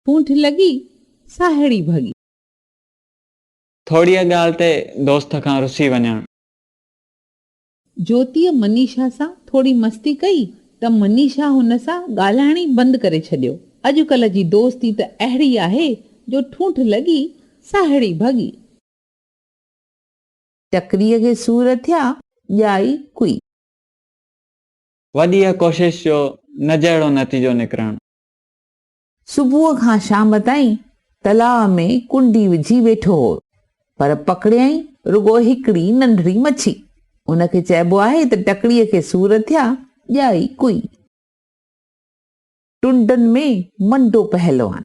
ٺونٺ لڳي، ساهيڙي ڀڳي. ٿوريء ڳالهه تي دوست کان رسي وڃڻ. جوتيء منيشا سان ٿوري مستي ڪئي ته منيشا هن سان ڳالهائڻ ئي بند ڪري ڇڏيو. اڄڪلهه جي دوستي ته اهڙي آهي جو ٺونٺ لڳي، ساهيڙي ڀڳي. ٽڪريء کي سور ٿيا، ڄائي ڪئي. وڏيء ڪوشش جو نه جهڙو نتيجو نڪرڻ. صبح کان شام تائين تلاء ۾ ڪنڊي وجهي ويٺو هو، پر پڪڙيائين رڳو هڪڙي ننڍڙي مڇي. ان کي چئبو آهي ته ٽڪڙيء کي سور ٿيا، ڄائي ڪئي. ٽنڊن ۾ منڊو پهلوان.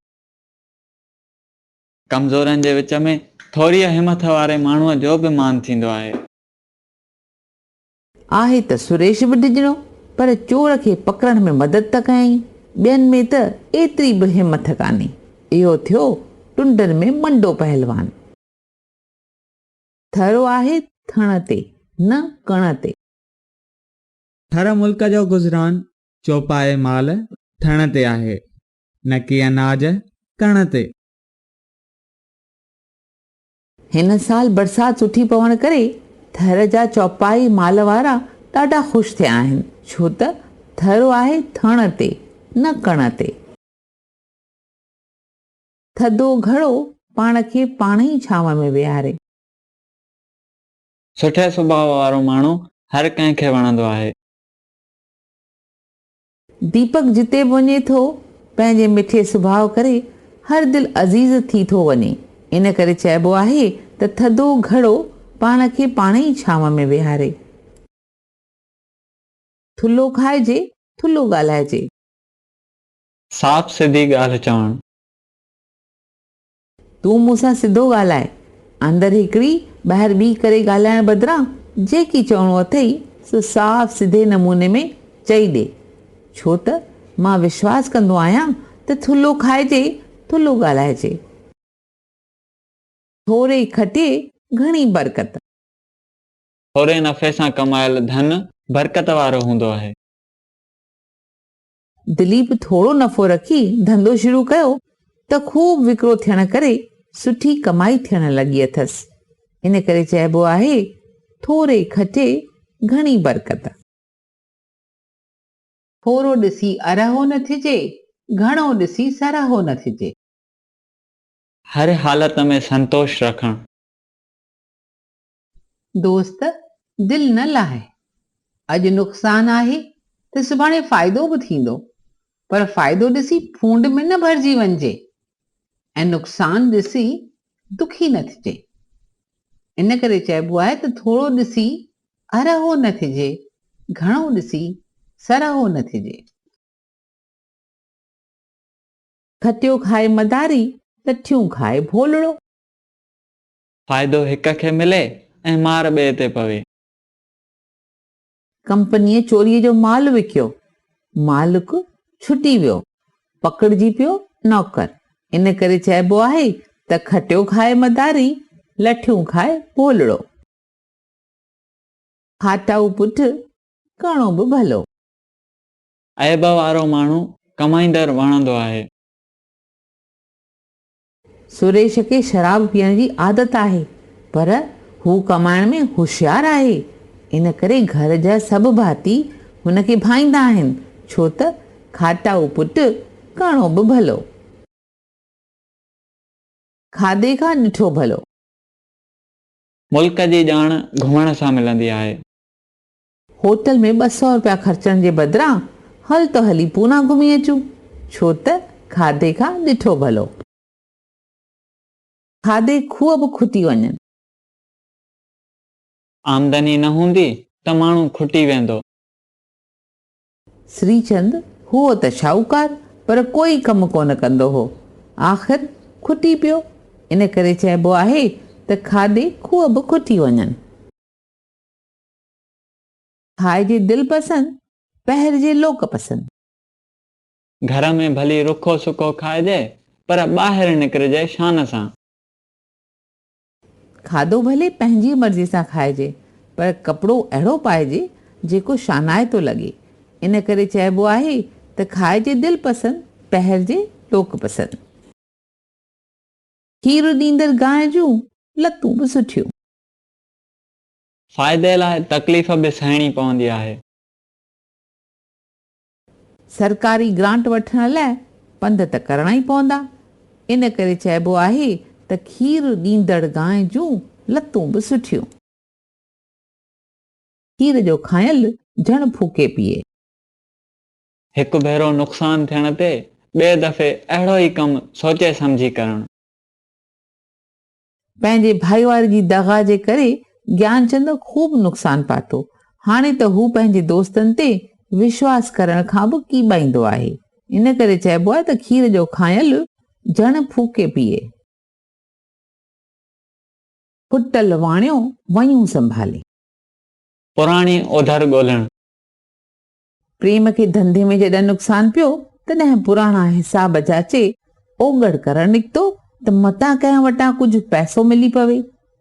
ڪمزورن جي وچ ۾ ٿوريء همٿ واري ماڻهوء جو به مان ٿيندو آهي. آهي ته سريش به ڊڄڻو، پر چور کي پڪڙڻ ۾ مدد ته ڪيائين. ٻين ۾ ته ايتري به همٿ ڪانهي. اهو ٿيو ٽنڊن ۾ منڊو پهلوان. ٿرو آهي ٿڻ تي، نه ڪڻ تي. ٿر ملڪ جو گذران چوپائي مال ٿڻ تي آهي، نه ڪي اناج ڪڻ تي. هن سال برسات سٺي پوڻ ڪري ٿر جا چوپائي مال وارا ڏاڍا خوش ٿيا آهن، ڇو ته ٿر آهي ٿڻ تي، نه ڪڻ تي. ٿڌو گهڙو پاڻ کي پاڻ ئي ڇانو ۾ ويهاري. سٺي سڀاء وارو ماڻهو هر ڪنهن کي وڻندو آهي. ديپڪ جتي به وڃي ٿو، پنهنجي مٺي سڀاء ڪري هر دل عزيز ٿي ٿو وڃي. ان ڪري چئبو آهي ته ٿڌو گهڙو پاڻ کي پاڻ ئي ڇانو ۾ ويهاري. ٿلهو کائجي، ٿلهو ڳالهائجي. صاف سڌي ڳالهه چوڻ. تون مون سان سڌو ڳالهاء. اندر هڪڙي، ٻاهر ٻي ڪري ڳالهائڻ بدران جيڪي چوڻو اٿئي سو صاف سڌي نموني ۾ چئي ڏي. ڇو ته مان وشواس ڪندو آهيان ته ٿلهو کائجي، ٿلهو ڳالهائجي. ٿوري کٽي گهڻي برڪت. ٿوري نفعي سان ڪمايل ڌن برڪت وارو هوندو آهي. دليپ ٿورو نفعو رکي ڌنڌو شروع ڪيو ته خوب وڪرو ٿيڻ ڪري سٺي ڪمائي ٿيڻ لڳي اٿس. ان ڪري چئبو آهي ٿوري کٽي گهڻي برڪت. ٿورو ڏسي ارهو نه ٿجي، گهڻو ڏسي سرهو نه ٿجي. هر حالت ۾ سنتوش رکڻ. دوست دل نه لاهه. اڄ نقصان آهي ته سڀاڻي فائدو به ٿيندو، پر فائدو ڏسي ڦونڊ ۾ نه ڀرجي وڃجي ۽ نقصان ڏسي دکي نه ٿجي. ان ڪري چئبو آهي ته ٿورو ڏسي ارهو نه ٿجي، گهڻو ڏسي سرهو نه ٿجي. کٽيو کائي مداري، لٺيون کائي ڀولڙو. فائدو هڪ کي ملي ۽ مار ٻئي تي پوي. ڪمپنيء چوريء جو مال وڪيو، مالڪ ڇٽي ويو، پڪڙجي پيو نوڪر. ان ڪري چئبو آهي ته کٽيو کائي مداري، لٺيون کائي ڀولڙو. کاٽائو پٺ، ڪڻو به ڀلو. عيب وارو ماڻهو ڪمائيندڙ وڻندو آهي. سريش کي شراب پيئڻ جي عادت آهي، پر هو ڪمائڻ ۾ هوشيار آهي، ان ڪري گهر جا سڀ ڀاتي هن کي ڀائيندا آهن، ڇو ته کاٽائو پٽ ڪڻو به ڀلو. کاڌي کان ڏٺو ڀلو. ملڪ جي ڄاڻ گهمڻ سان ملندي آهي. هوٽل ۾ 200 رپيا خرچڻ جي بدران هل ته هلي پونا گهمي اچون، ڇو ته کاڌي کان ڏٺو ڀلو. کاڌي کوهه به کٽي وڃن. آمدني نه هوندي ته ماڻهو کٽي ويندو. سريچند هو ته شاهوڪار پر ڪوئي ڪم ڪونه ڪندو هو. آخر کٽي پيو. ان ڪري چئبو آهي ته کاڌي کوهه به کٽي وڃن. کائجي دل پسند، پهرجي لوڪ پسند. گهر ۾ ڀلي رکو سکو کائجي، پر ٻاهر نڪرجي شان سان. کاڌو ڀلي پنهنجي مرضي سان کائجي، پر ڪپڙو اهڙو پائجي، جيڪو شانائتو لڳي. ان ڪري چئبو آهي ته کائجي دل پسند، پهرجي لوڪ پسند. کير ڏيندڙ گانء جون لتون به سٺيون. فائدي لاء تڪليف به سهڻي پوندي آهي. سرڪاري گرانٽ وٺڻ لاء پنڌ ته ڪرڻا ئي پوندا. ان ڪري چئبو آهي ته کير ڏيندڙ گانء جون لتون به سٺيون. کير جو کانيل جھڻ ڦوڪي پيئي. هڪ ڀيرو نقصان ٿيڻ تي ٻئي دفعي اهڙو ئي ڪم سوچي سمجهي ڪرڻ. پنهنجي ڀائيوار جي دغا جي ڪري گيانچند خوب نقصان پاتو. هاڻي ته هو پنهنجي دوستن تي وشواس ڪرڻ کان به ڪيٻائيندو آهي. ان ڪري چئبو آهي ته کير جو کانيل جھڻ ڦوڪي پيئي. ڦٽل واڻيو ويون سنڀالي. پراڻي اوڌر ڳولڻ. پريم کي ڌنڌي ۾ جڏهن نقصان پيو، تڏهن پراڻا حساب جاچي اوڳڙ ڪرڻ نڪتو ته متان ڪنهن وٽان ڪجهه پئسو ملي پوي.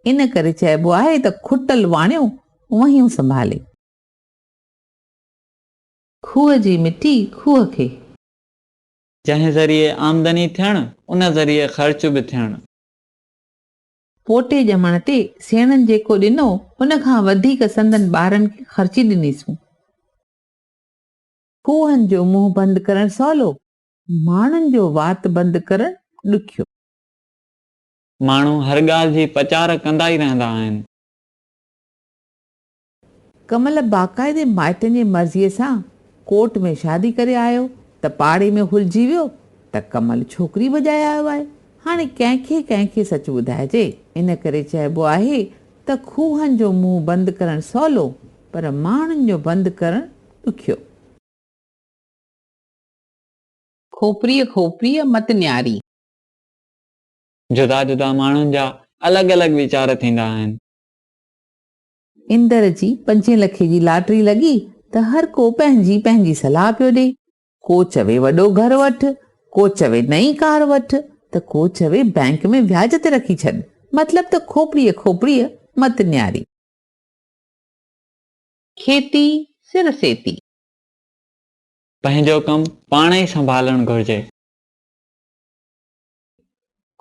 ان ڪري چئبو آهي ته کٽل واڻيو وهيون سنڀالي. کوهه جي مٽي کوهه کي. جنهن ذريعي آمدني ٿيڻ، ان ذريعي خرچ به ٿيڻ. پوٽي ڄمڻ تي سيڻن جيڪو ڏنو، ان کان وڌيڪ سندن ٻارن کي خرچي ڏنيسون. کوهن جو منهن بند ڪرڻ سولو، ماڻهن جو وات بند ڪرڻ ڏکيو. ماڻهو هر ڳالهه جي پچار ڪندا ئي رهندا آهن. ڪمل باقاعدي مائٽن جي مرضيء سان ڪورٽ ۾ شادي ڪري آيو ته پاڙي ۾ هلجي ويو ته ڪمل ڇوڪري ڀڄائي آيو آهي. هاڻي ڪنهن کي ڪنهن کي سچ ٻڌائجي؟ ان ڪري چئبو آهي ته کوهن جو منهن بند ڪرڻ سولو پر ماڻهن جو بند ڪرڻ ڏکيو. کوپريء کوپريء مت نياري. جدا جدا ماڻهن جا الڳ الڳ ويچار ٿيندا آهن. اندر جي پنجين لکي جي لاٽري لڳي ته هر ڪو پنهنجي پنهنجي صلاح پيو ڏئي. ڪو چوي وڏو گهر وٺ، ڪو چوي نئين ڪار وٺ ته ڪو چوي بئنڪ ۾ وياج تي رکي ڇڏ. مطلب ته کوپڙيء کوپڙيء مت نياري. کيتي سر سيتي. پنهنجو ڪم پاڻ ئي سنڀالڻ گهرجي.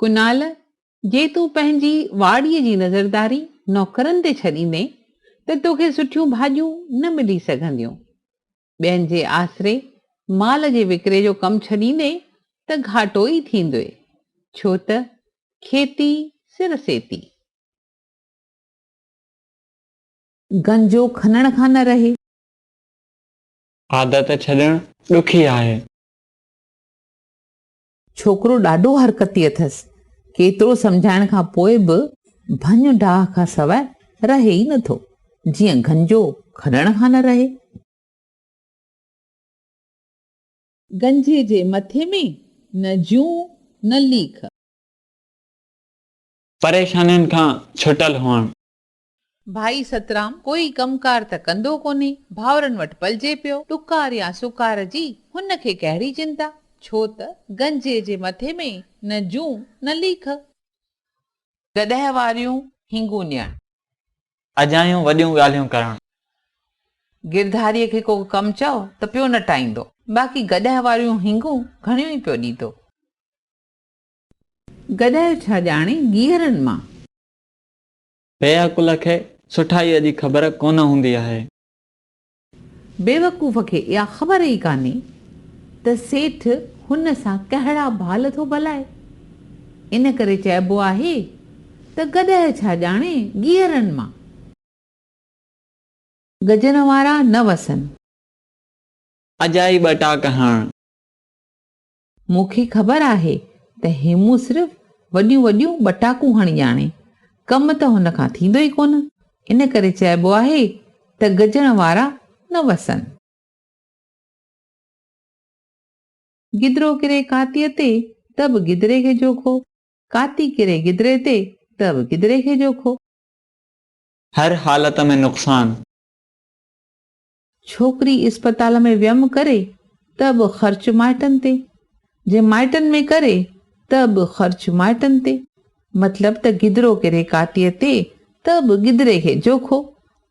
ڪنال، جي تون پنهنجي واڙي جي نظرداري نوڪرن تي ڇڏيندين ته توکي سٺيون ڀاڄيون نه ملي سگهنديون. ٻين جي آسري مال جي وڪري جو ڪم ڇڏيندين ته گهاٽو ئي ٿيندوئي، ڇو ته کيتي سر سيتي. گنجو کنڻ کان نه رهي. عادت ڇڏڻ ڏکي آهي. ڇوڪرو ڏاڍو حرڪتي اٿس. ڪيترو سمجهائڻ کان پوء به ڀڃ ڊاهه کان سواء رهي ئي نٿو. جيئن گهنجو کڏڻ کان نه رهي. گنجي جي مٿي ۾ نه جون نه ليک. پريشانين کان ڇٽل هئڻ. ڀائي سترام ڪوئي ڪم ڪار ته ڪندو ڪونهي، ڀائرن وٽ پلجي پيو، ڏڪار يا سڪار جي هن کي ڪهڙي چنتا، ڇو ته گنجي جي مٿي ۾ نه جون نه ليک. گڏهه واريون هينگون ڏيڻ. اجايون وڏيون ڳالهيون ڪرڻ. گرڌاريء کي ڪو ڪم چئو ته پيو نٽائيندو، باقي گڏهه واريون هينگون گهڻيون ئي پيو ڏيندو. گڏهه ڇا ڄاڻي گيهرن مان. بي عقل کي سٺائيء جي خبر ڪونه هوندي آهي. بيوقوف کي اها خبر ئي ڪانهي ته سيٺ هن سان ڪهڙا ڀال ٿو ڀلائي. ان ڪري چئبو آهي ته گڏهه ڇا ڄاڻي گيهرن مان. گجن وارا نه وسن. اجائي ٻٽاڪ هڻڻ. مون کي خبر آهي ته هيمون صرف وڏيون وڏيون ٻٽاڪون هڻي ڄاڻي، ڪم ته هن کان ٿيندو ئي ڪونه. ان ڪري چئبو آهي ته گجڻ وارا نه وسن. گدرو ڪري ڪاتيء تي ته به گدري کي جوکو، ڪاتي ڪري گدري تي ته به گدري کي جوکو. هر حالت ۾ نقصان. ڇوڪري اسپتال ۾ ويم ڪري ته به خرچ مائٽن تي، جي مائٽن ۾ ڪري ته به خرچ مائٽن تي. مطلب ته گدرو ڪري ڪاتيء تي ته به گدري کي جوکو،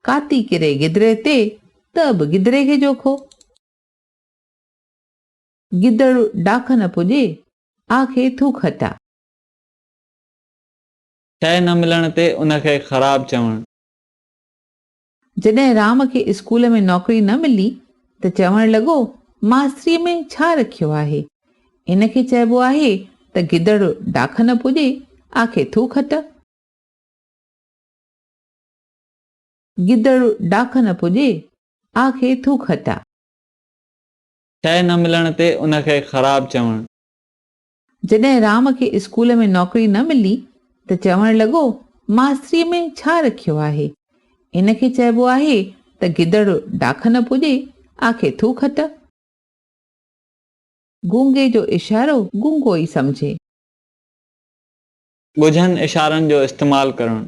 ڪاتي ڪري گدري تي ته به گدري کي جوکو. گدڙ ڊاک نه پڄي، آکي ٿوڪ هٽا. شيء نه ملڻ تي ان کي خراب چوڻ. جڏهن رام کي اسڪول ۾ نوڪري نه ملي ته چوڻ لڳو، ماستريء ۾ ڇا رکيو آهي؟ ان کي چئبو آهي ته گدڙ ڊاک نه پڄي، آکي ٿو کٽ. گدڙ ڊاک نه پڄي، آکي ٿو کٽا. شيء نه ملڻ تي ان کي خراب چوڻ. جڏهن رام کي اسڪول ۾ نوڪري نه ملي ته چوڻ لڳو، ماستريء ۾ ڇا رکيو آهي؟ ان کي چئبو آهي ته گدڙ ڊاک نه پڄي، آکي ٿو کٽ. گونگي جو اشارو گونگو ئي سمجهي. ڳجهن اشارن جو استعمال ڪرڻ.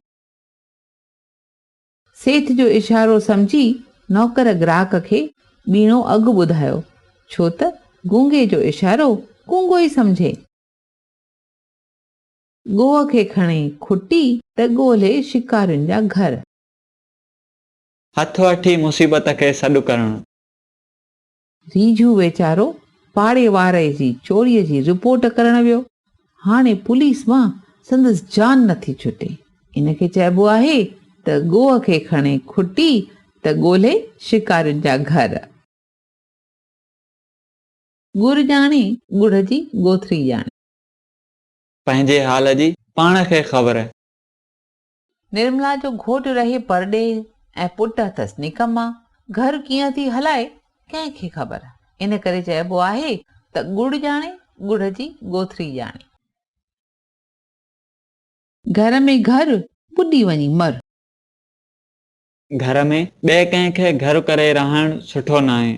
سيٺ جو اشارو سمجهي نوڪر گراهڪ کي ٻيڻو اگهه ٻڌايو، ڇو ته گونگي جو اشارو گونگو ئي سمجهي. ڳوهه کي کڻي کٽي ته ڳولهي شڪارين جا گهر. هٿ وٺي مصيبت کي سڏ ڪرڻ. ريجهو ويچارو پاڙي واري جي چوريء جي رپورٽ ڪرڻ ويو. هاڻي پوليس مان سندس جان نٿي ڇٽي. ان کي چئبو آهي ته ڳوهه کي کڻي کٽي ته ڳولهي شڪارين جا گهر. ڳر ڄاڻي ڳڙ جي ڳوٿري ڄاڻي. پنهنجي حال جي پاڻ کي خبر. نرملا جو گهوٽ رهي پرڏيهه ۽ پٽ اٿس نڪما، گهر ڪيئن ٿي هلائي ڪنهن کي خبر. ان ڪري چئبو آهي ته ڳڙ ڄاڻي ڳڙ جي ڳوٿري ڄاڻي. گهر ۾ گهر، ٻڏي وڃي مر. گهر ۾ ٻئي ڪنهن کي گهر ڪري رهائڻ سٺو ناهي.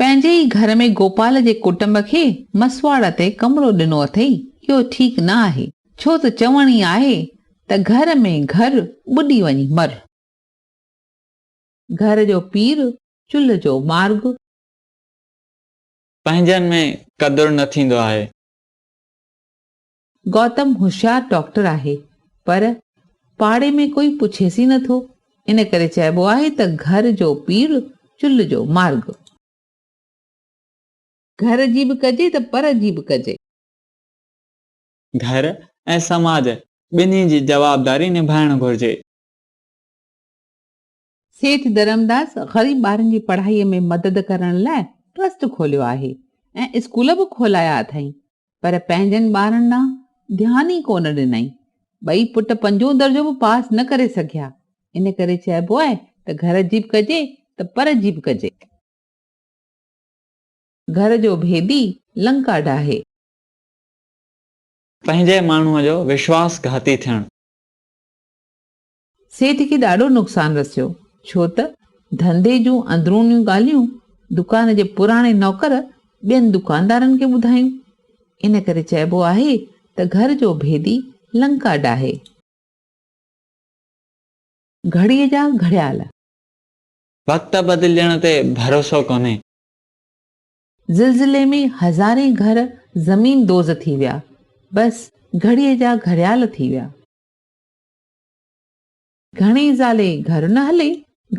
پنهنجي ئي گهر ۾ گوپال جي ڪٽنب کي مسواڙ تي ڪمرو ڏنو اٿئي، اهو ٺيڪ نه آهي، ڇو ته چوڻي آهي ته گهر ۾ گهر ٻڏي وڃي مر. گهر جو پير، چلهه جو مارڳ. پنهنجن ۾ قدر نه ٿيندو آهي. گوتم هوشيار ڊاڪٽر آهي، پر پاڙي ۾ ڪوئي پڇيس ئي نه ٿو. ان ڪري چئبو آهي ته گهر جو پير چلهه جو مارڳ. گهر جي به ڪجي ته پر جي به ڪجي. گهر ۽ سماج ٻنهي جي جوابداري نڀائڻ گهرجي. سيٺ ڌرمداس غريب ٻارن جي پڙهائيء ۾ مدد ڪرڻ لاء ٽرسٽ کوليو آهي ۽ اسڪول به کولايا اٿائين، پر پنهنجن ٻارن ڏانهن ڌيان ئي ڪونه ڏنائين. ٻئي پٽ پنجون درجو به پاس نه ڪري سگهيا. ان ڪري چئبو آهي ته گهر جي به ڪجي ته پر جي به ڪجي. گهر جو ڀيدي لنڪا ڊاهي. پنهنجي ماڻهوء جو وشواس گهاتي ٿيڻ. سيٺ کي ڏاڍو نقصان رسيو، ڇو ته ڌنڌي جون اندرونيون ڳالهيون دڪان جي پراڻي نوڪر ٻين دڪاندارن کي ٻڌايون. ان ڪري چئبو آهي ته گهر جو ڀيدي لنڪا ڊاهي. گهڙيء جا گهڙيال. وقت بدلجڻ تي ڀروسو ڪونهي. زلزلي ۾ هزارين گهر زمين دوز ٿي ويا، بس گهڙيء جا گهڙيال ٿي ويا. گهڻي زالي گهر نه هلي،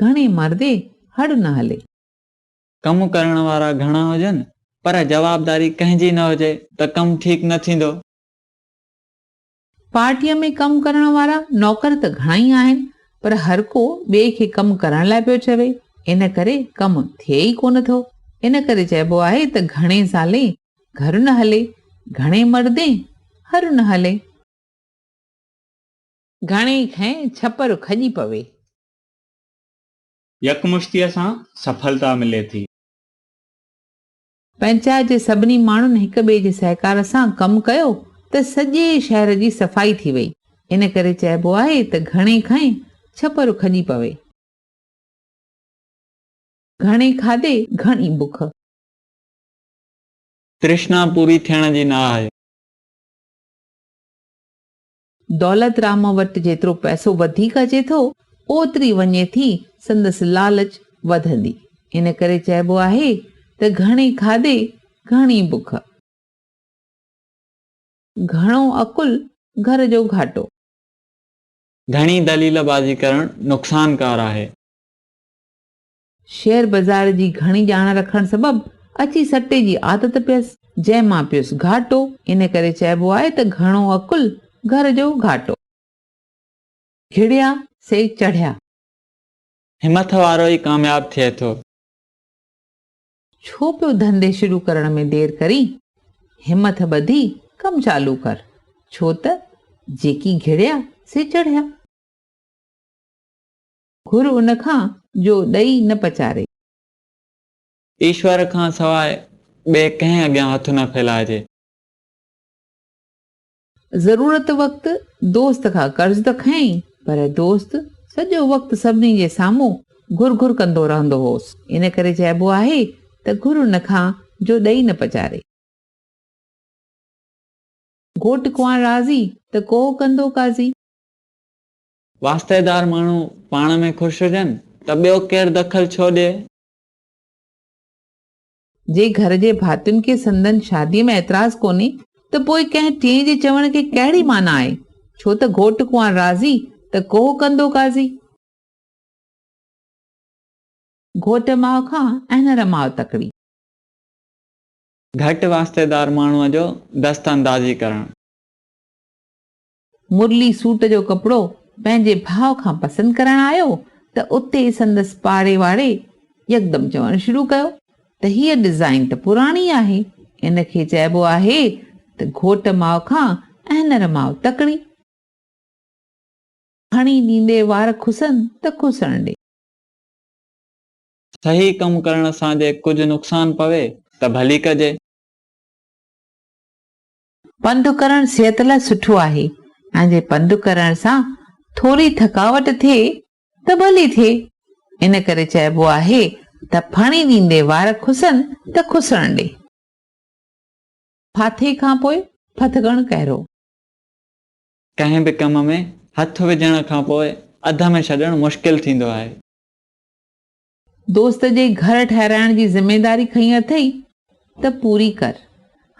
گهڻي مردي هڙ نه هلي. ڪم ڪرڻ وارا گهڻا هجن پر جوابداري ڪنهن جي نه هجي ته ڪم ٺيڪ نه ٿيندو. پارٽيء ۾ ڪم ڪرڻ وارا نوڪر ته گهڻا ئي آهن پر هر ڪو ٻئي کي ڪم ڪرڻ لاء پيو چوي، ان ڪري ڪم ٿئي ئي ڪونه ٿو. ان ڪري چئبو آهي ته گهڻي زالي گهر نه هلي، گهڻي مردي هر نه هلي. گهڻي کنئين ڇپر کڄي پوي. يڪمشتيء سان سڦلتا ملي ٿي. پئنچائت جي سڀني ماڻهن هڪ ٻئي جي سهڪار سان ڪم ڪيو ته سڄي شهر جي صفائي ٿي وئي. ان ڪري چئبو آهي ته گهڻي کنئين ڇپر کڄي پوي. گهڻي کاڌي گهڻي بک. ترشنا پوري ٿيڻ جي نه آهي. دولت رام وٽ جيترو پئسو وڌيڪ اچي ٿو، اوتري وڃي ٿي سندس لالچ وڌندي. ان ڪري چئبو آهي ته گهڻي کاڌي گهڻي بک. گهڻو عقل گهر جو گهاٽو. گهڻي دليل بازي ڪرڻ نقصانڪار آهي. شيئر بازار جي گهڻي ڄاڻ رکڻ سبب اچي سٽي جي عادت پيس، جنهن مان پيس گهاٽو. ان ڪري چئبو آهي ته گهڻو عقل گهر جو گهاٽو. گهڙيا سي چڙهيا. همٿ وارو ئي ڪامياب ٿئي ٿو. ڇو پيو ڌنڌي شروع ڪرڻ ۾ دير ڪرين؟ همٿ ٻڌي ڪم چالو ڪر، ڇو ته جيڪي گهڙيا سي چڙهيا. گهر ان کان جو ڏئي نه پچاري. ايشور کان سواء ٻئي ڪنهن اڳيان هٿ نه ڦهلائجي. ضرورت وقت دوست کان قرض ته کنيائين پر دوست سڄو وقت سڀني جي سامهون گهر گهر ڪندو رهندو هوس. ان ڪري چئبو آهي ته گهر ان کان جو ڏئي نه پچاري. گهوٽ ڪنوار راضي ته ڪوهه ڪندو قاضي. واسطيدار ماڻهو پاڻ ۾ خوش هجن ته ٻيو ڪير دخل ڇو ڏئي؟ جي گهر جي ڀاتين کي سندن شاديء ۾ اعتراض ڪونهي ته پوء ڪنهن ٽئين جي چوڻ کي ڪهڙي معنيٰ آهي، ڇو ته گهوٽ ڪنوار راضي ته ڪوهه ڪندو قاضي. گهوٽ ماء کان اهنر ماء تڪڙي. گهٽ واسطيدار ماڻهوء جو دست اندازي ڪرڻ. مرلي سوٽ جو ڪپڙو پنهنجي ڀاء کان پسند ڪرائڻ آيو ته اتي سندس پاڙي واري يڪدم چوڻ شروع ڪيو ته هيء ڊزائين ته پراڻي آهي، ان کي چئبو آهي ته گهوٽ ماء کان اهنر ماء تڪڙي. کڻي ڏيندي وار کسن ته کسڻ ڏي. صحيح ڪم ڪرڻ سان جي ڪجهه نقصان پوي ته ڀلي ڪجي. پنڌ ڪرڻ صحت لاء سٺو آهي ۽ جي پنڌ ڪرڻ سان ٿوري ٿڪاوٽ ٿئي ته ڀلي ٿئي. ان ڪري چئبو آهي ته ڦڻي ڏيندي وار کسن ته کسڻ ڏي. ڦاٿي کان پوء ڦٿڪڻ ڪهرو. ڪنهن به ڪم ۾ هٿ وجهڻ کان پوء اڌ ۾ ڇڏڻ مشڪل ٿيندو آهي. دوست جي گهر ٺهرائڻ جي ذميداري کنئي اٿئي ته پوري ڪر.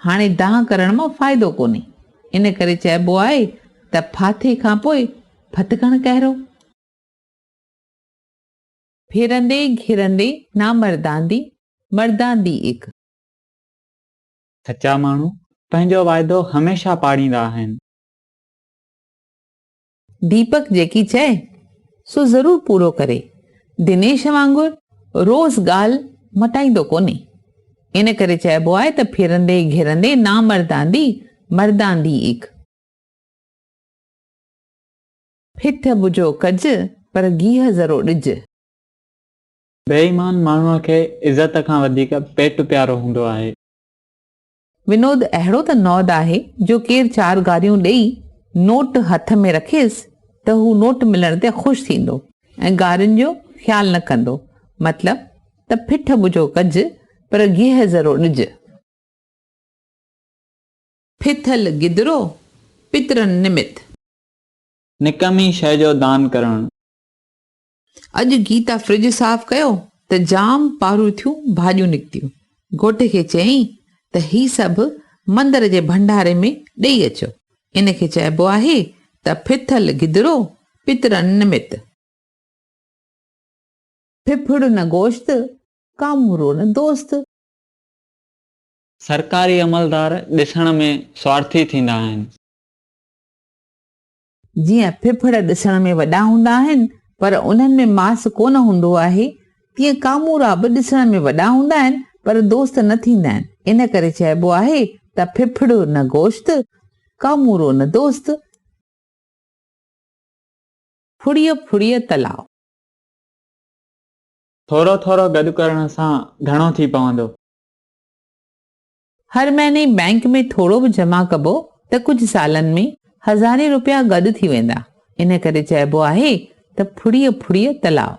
هاڻي دانهن ڪرڻ مان فائدو ڪونهي. ان ڪري چئبو آهي ته ڦاٿي کان پوء ڦٿڪڻ ڪهرو. ڦرندي گهرندي نامرداندي مرداندي اک. سچا ماڻهو پنهنجو واعدو هميشه پاڙيندا آهن. ديپڪ جيڪي چئي سو ضرور پورو ڪري. دنيش وانگر روز ڳالهه مٽائيندو ڪونهي. ان ڪري چئبو آهي ته ڦرندي گهرندي نامرداندي مرداندي اک. ڦٿ ٻجهو ڪج پر گيهه ذرو ڏج. بي ايمان ماڻهوء کي عزت کان وڌيڪ پيٽ پيارو هوندو آهي. ونود اهڙو ته نود آهي جو ڪير چار گاريون ڏئي نوٽ هٿ ۾ رکيس ته هو نوٽ ملڻ تي خوش ٿيندو ۽ گارين جو خيال نه ڪندو. مطلب ته ڦٺ ٻجهو ڪج پر گيهه ذرو ڏج. ڦٿل گدرو، پترن نمت. نڪمي شيء جو دان ڪرڻ. اڄ گيتا فرج صاف ڪيو ته جام پاروٿيون ڀاڄيون نڪتيون. گهوٽ کي چيائين ته هي سڀ مندر جي ڀنڊاري ۾ ڏئي اچو. ان کي چئبو آهي ته ڦٿل گدرو پترن نمت. ڦڦڙ نه گوشت، ڪامورو نه دوست. سرڪاري عملدار ڏسڻ ۾ سوارٿي ٿيندا آهن. جيئن ڦڦڙ ڏسڻ ۾ وڏا هوندا آهن پر انهن ۾ ماس ڪونه هوندو آهي، تيئن ڪامورا به ڏسڻ ۾ وڏا هوندا آهن پر دوست نه ٿيندا آهن. ان ڪري چئبو آهي ته ڦڦڙ نه گوشت، ڪامورو نه دوست. ڦڙيء ڦڙيء تلاء. ٿورو ٿورو گڏ ڪرڻ سان گهڻو ٿي پوندو. هر مهيني بئنڪ ۾ ٿورو به جمع ڪبو ته ڪجهه سالن ۾ هزارين روپيا گڏ ٿي ويندا. ان ڪري چئبو آهي ته ڦڙيء ڦڙيء تلاء.